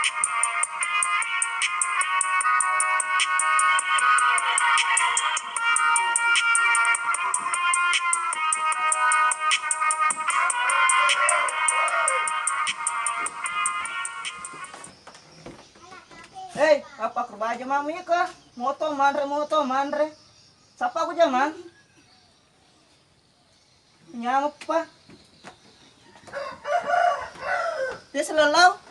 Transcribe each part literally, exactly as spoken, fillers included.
Hei, apa kerbaja mami ke? Moto manre, moto manre. Sapa aku jamang? Nyameppa. Dia selalau.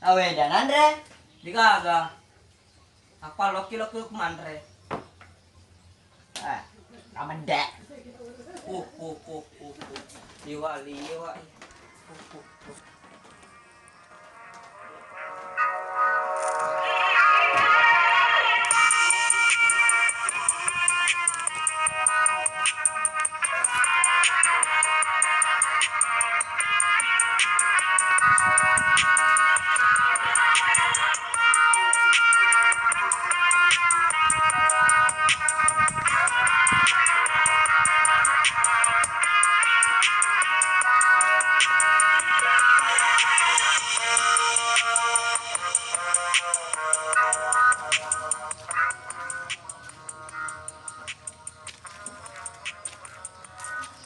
Awe, dan Andre. Digaga. Apa loki-loki ku manre? Ah, kamedde. Uh, uh, uh, uh, uh. Liwa, liwa. Uh, uh, uh.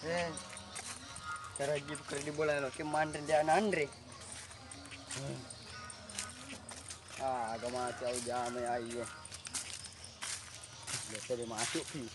Eh, cara jip kredit bola lo ke manre dia nanre. Hmm. Ah, agama cau jame aye. Biasa dia masuk pi.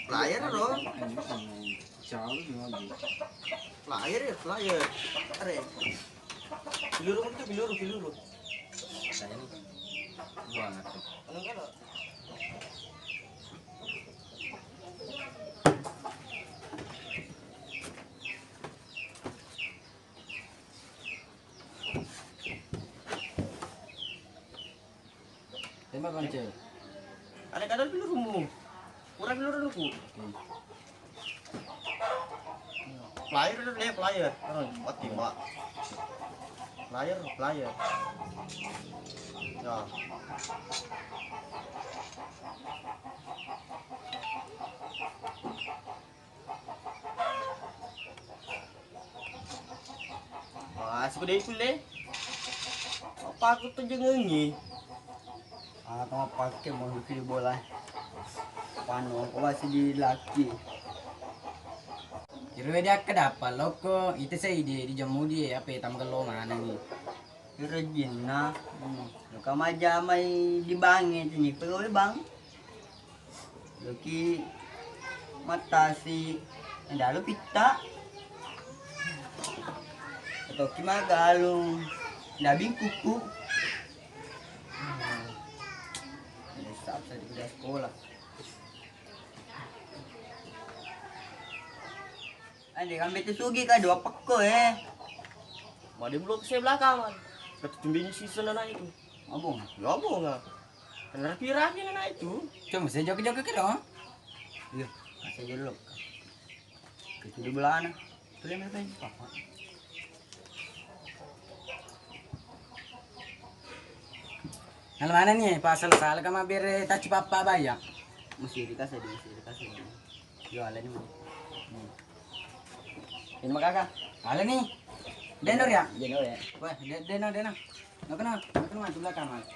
Flyer ro. Flyer ya, flyer. Are. Peluru itu, peluru, peluru. Anu kan lo. Tembak, Bang Cel. Ada kadal pelurumu. Kurang peluru aku. Oke. Flyer itu deh, flyer. Anu, mati, Mbak. Flyer, flyer. Ya. Wah, suku dei kulle. Apa aku tuh jengengi? Ah, kamu pakai mau bikin bola. Pano, apa sih di laki? Kiro dia kedapa loko, itu saya di, di jamudi, apa ya, tamu kelo mana nih? Irejinna, hmm, loka majjamai di bangnge, tini pegawai bank. Loki mattasi, dalu pitta. Toki magalung, dabing kuku. Desa bisa di sekolah. Ade, kan bete sugi ka dua pekko, eh. Made belum ke sebelah kawan. Kata tumbini season anak itu. Abong. Ya abong ah. Kan rapi-rapi anak itu. Cuma saya joget-joget ke dong. Iya, kasih aja dulu. Kecil di belana. Tuh yang apa? Nala manenni, pasal sala ka mabbere tacci pappa baya. Masiri ka seddi, masiri ka seddi. Yo, alani. Hmm. Ini maka ka? Alani. Deno ya? Deno ya. Wah, de-, deno, deno. Nakana, nakana mantu belakang, Mas.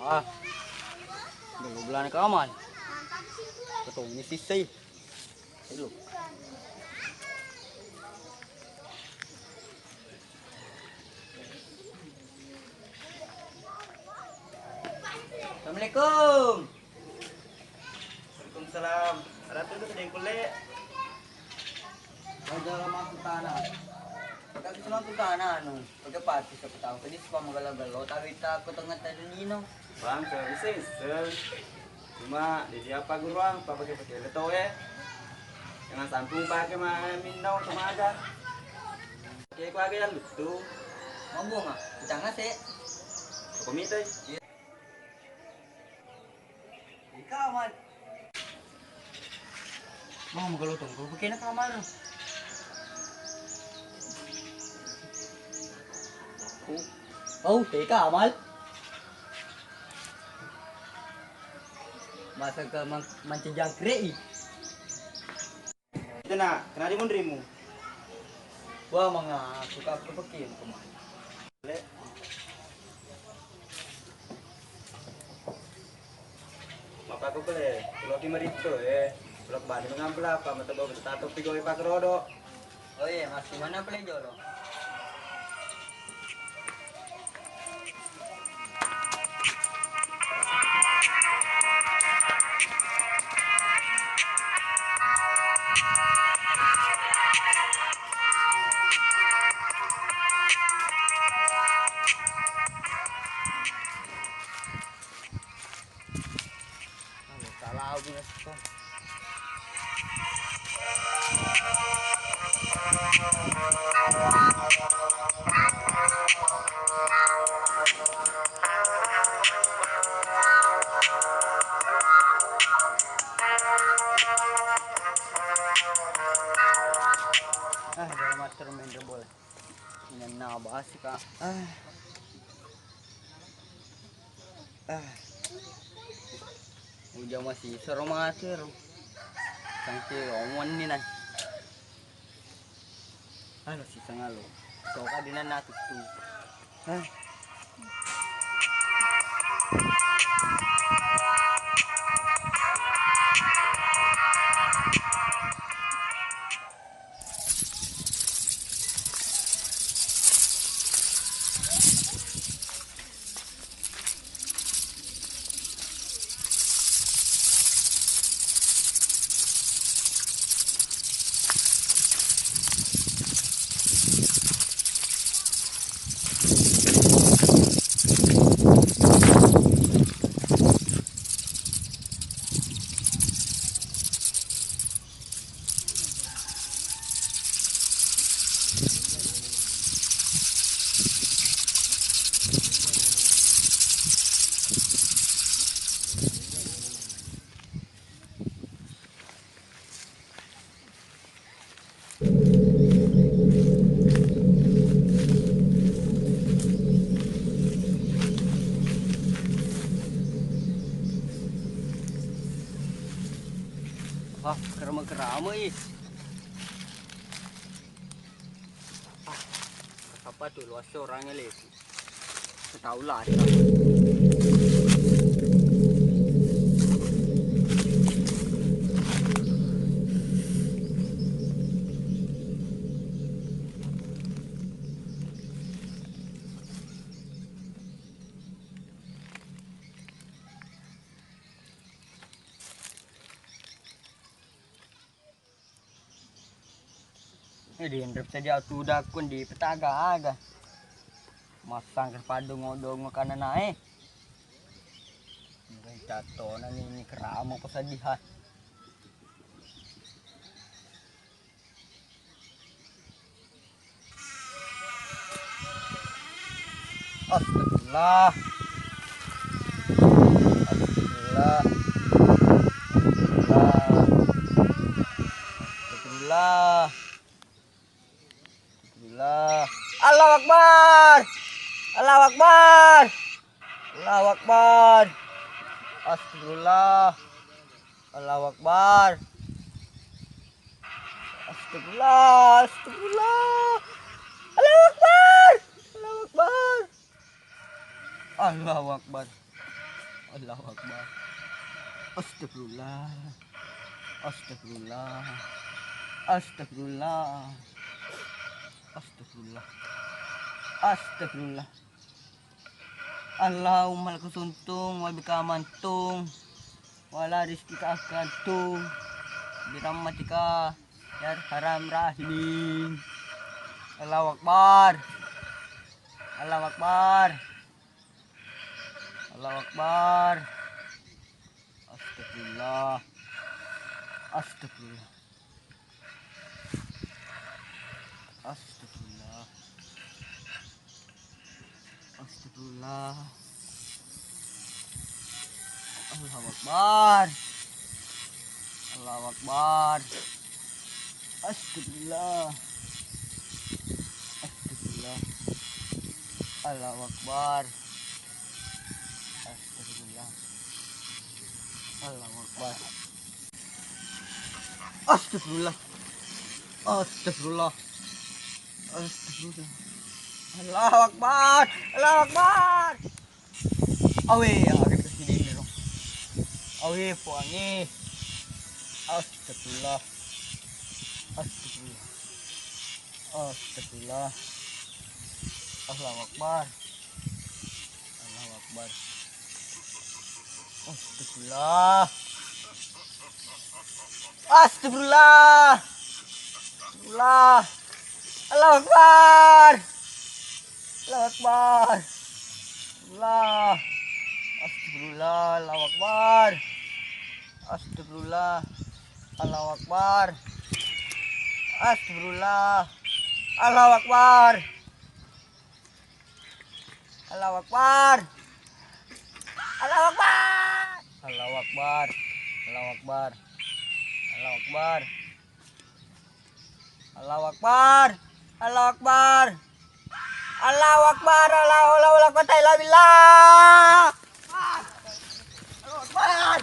Wah, dulu bulan kamal. Ketemu sisai. Hello. Assalamualaikum. Waalaikumsalam. Ada tuh tadi kulle. Ada masuk tanah. Pakai semua tuh tanah anu. Pakai pati siapa tahu. Tadi suka menggalo-galo. Tapi tak aku tengah tadi nino. Bang, bisa iseng. Cuma di dia apa guruang, apa pakai-pakai le tau e. Jangan sampai pakai ma minno temaga. Oke, ku aga yang lutu. Mau bunga, jangan sih. Aku minta. Iya. Ikaman. Mau magalotong, kalau pakai nak kamar. Oh, teka amal. Masa ke mang-, manci jangkrik i. Itu nak, kenapa munrimu? Wah, manga suka aku pakai kemana? Mappaku pale, puloki maritto e. Pulo bani mengampela apa, mata bau tato pigo e pakrodo. Oh iya, masih mana pale jolo? Anu, salah aku, Mas. Ah, dalam atur main bola. Inanna basi, Kak. Ah. Ah. Uja masih sero mati ro. Sangke omong ni nai. Anu siseng alo. Soka dinan natuttu. Ah. Ah, kerama-kerama, is. Ah, apa tuh luas orangnya, Levi? Tau lari. Eh, diinrep saja tudakku di petaga aga. Massangker padongo-dongo kananae. Engka catona ni, ni keramo pesadihan. Astagfirullah. Astagfirullah. Astagfirullah. Astagfirullah. Astagfirullah. Allahu Akbar. Allahu Akbar. Allahu Akbar. Astagfirullah. Allahu Akbar. Astagfirullah, astagfirullah. Allahu Akbar. Allahu Akbar. Allahu Akbar. Allahu Akbar. Astagfirullah. Astagfirullah. Astagfirullah. Astagfirullah. Astagfirullah. Allahumma laka suntung wa bika amantung wa ala rizqika aqdamtung bi rahmatika ya arhamar rahimin. Allahu Akbar. Allahu Akbar. Allahu Akbar. Astagfirullah. Astagfirullah. Astagfirullah. Astagfirullah. Allahu Akbar. Allahu Akbar. Astagfirullah. Astagfirullah. Allahu Akbar. Astagfirullah. Allahu Akbar. Astagfirullah. Astagfirullah. Astagfirullah. Allahu Akbar. Allahu Akbar. Awe, yang akan ke sini ini, Bro. Awe, puangi. Astagfirullah. Astagfirullah. Astagfirullah. Allahu Akbar. Allahu Akbar. Astagfirullah. Astagfirullah. Astagfirullah. Allahu Akbar. Allahu Akbar. Astagfirullah. Astagfirullah. Allahu Akbar. Astagfirullah. Allahu Akbar. Astagfirullah. Allahu Akbar. Allahu Akbar. Allahu Akbar. Allahu Akbar. Allahu Akbar. Allahu Akbar. Allahu Akbar. Allahu Akbar. Allahu Akbar. La haula wala quwwata illa billah. Allahu Akbar.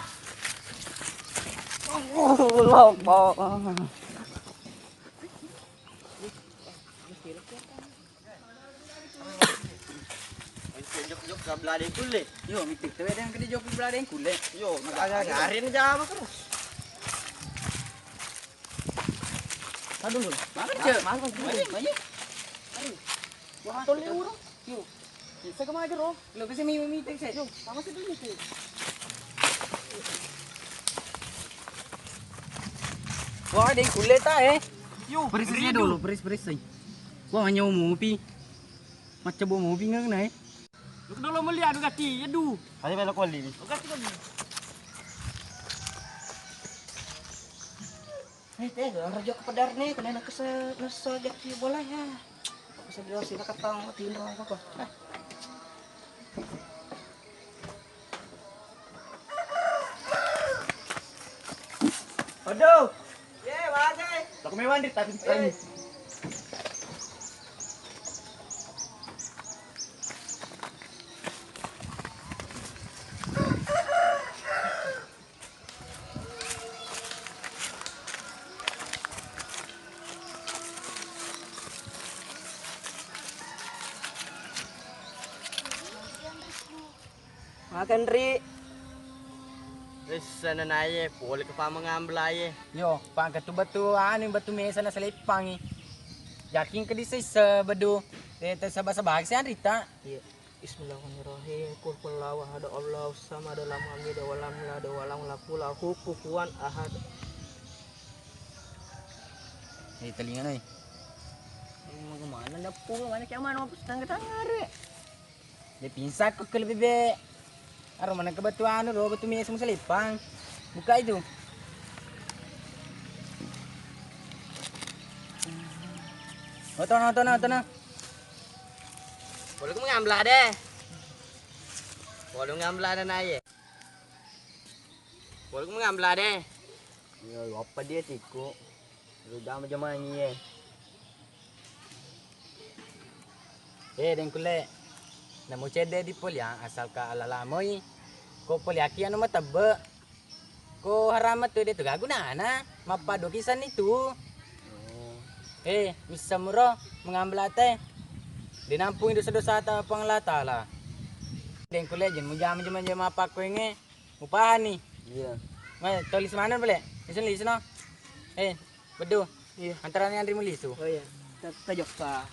Allahu Akbar. Jok-jok ka beladeng kulle. Yo, mitik tewe deng kedi jok beladeng kulle. Yo, aga-aga aren jama terus. Aduh, lu. Makan, Cek. Makan, makan. Aduh. Wah, tolong, Bro. Yo. Bisa kemana, Bro? Lo bisa mi-, meeting, Cek. Yo, sama sih dulu, Cek. Wah, deng kulle ta, eh. Yo, peris aja dulu, peris, peris, eh. Wah, nyawa mopi. Macam bau mopi nggak kena, eh. Lu kedua lo melihat, lu ganti, ya, du. Ayo, belok kuali ni. Lu ganti, kuali. Eh, teh, raja kepedar nih, kena nak kese-, nesa jaki bola ya. Bisa dia sih, nak ketang, mati, indra, apa, apa. Nah. Waduh. Ye, waduh. Tak mewan di tadi. Eh. Makan, Ri. Wis, nanae, pole ke pamengam belaye. Yo, pangkatu batu anu, batu mesa na seleppangi. Yakin ke disa-isa bedu. Eh, te saba-saba si anrita. Iya. Bismillahirrahmanirrahim. Qul huwallahu ahad, Allahus samad, lam yalid wa lam yulad wa lam yakul lahu kufuwan ahad. Eh, telinga noi. Mau kemana dapur? Mana kiamana mau tangga-tangga, Rek? De pingsan ko ke lebih be. Aro mana ke batu anu ro, batu mesa musalipang. Buka itu. Oh, tono, tono, tono. Boleh ku mengambla deh. Boleh mengambla dan aye. Boleh ku mengambla deh. Ya, apa dia tiku? Lu jama-jamangi ye. Eh, deng kulle. Namo cedde di poliang asal ka alala moi. Ko poliaki anu matebbe. Ko haram tu de tu gagu nana. Mappadoki sanni tu. Eh, misseng muro mengambela te. Dinampungi dosa-dosata Puang Allah Ta'ala. Deng kulle jen mujama jama jama pakkuenge mupahani. Iya. Mai tulis mana boleh? Lisu lisu no. Eh, bedu. Iya. Antaranya anri mulisu. Oh iya. Tajokka.